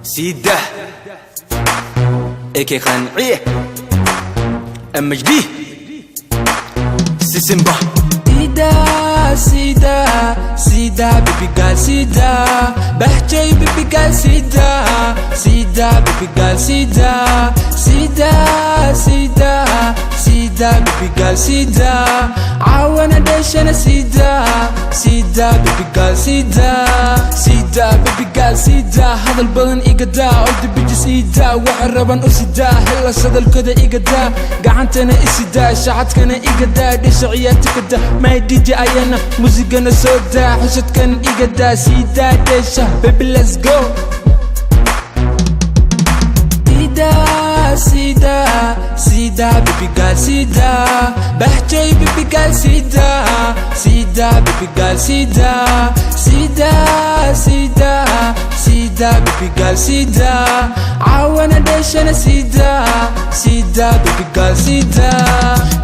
Sida AK qanciye MHD Sisimba. Sida, sida, sida, baby girl, sida. Bahjay, baby girl, sida. Sida, baby girl, sida. Sida, sida, sida, baby girl, sida. Caawana dhashana sida. Sida, baby girl, sida. Sida, baby girl, sida. Hadal badan iga daa, all the bitches ida. Waxa raban u sidaa, hela sadalkooda iga daa. Gacantana isidaa, shacadkana iga daa. Dhisha ciyaarta ka daa, my DJ ayana musigana soo daa. Xishadkan iga daa, sidaa dheesha, baby, let's go. Sida, sida, sida, baby girl, sida. Bahjay, baby girl, sida. Sida, baby girl, sida. Sida, sida, sida, baby girl, sida. Caawana dhashana sida. Sida, baby girl, sida.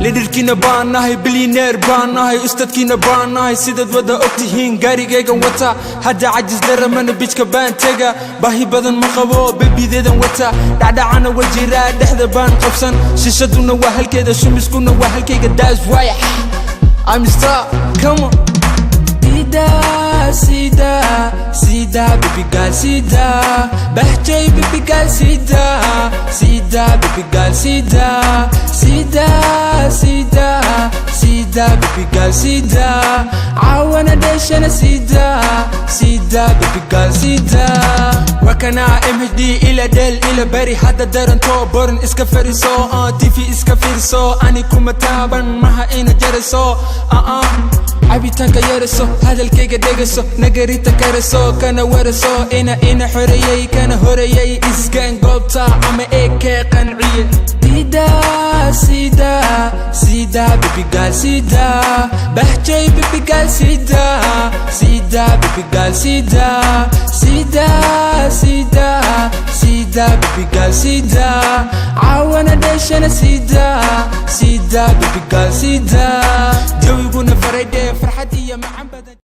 Leaderkiina baan nahay, billionaire baan nahay, ustadkiina baan nahay. Sidaad wada ogtihiin, gaarigaygan wata hadda cajis daramana, beachka baan tega. Baahi badan ma qabo, babydeedan wata. Dhacdhacana wa jiraa, dhexda baan qabsan. Shishaduna waa halkeeda, shumiskuna waa halkayga. That's why I'm star, come on. Sida, sida, sida, baby girl, sida. Bahjay, baby girl, sida. Sida, baby girl, sida. Sida, sida, sida, baby girl, sida. Caawana dhashana sida. Sida, baby girl, sida. Wakana MHD ila dheel ila bari. Hadda daranto boran iska fariso, TV iska fiirso. Ani kuma taaban, maha ina jariso, cabitaanka yariso, hadalkayga dhegayso, nagarita kariso, kana wariso ina xoreeyey, kana horeeyey iskan goobta ama ekee qanciye. Sida, sida, sida, baby girl, sida. Bahjay, baby girl, sida. Sida, baby girl, sida. Sida, sida, sida, baby girl, sida. Caawana dhashana sida. Sida, baby girl, sida. Jawiguna faraydhe, farxad iyo macan badan.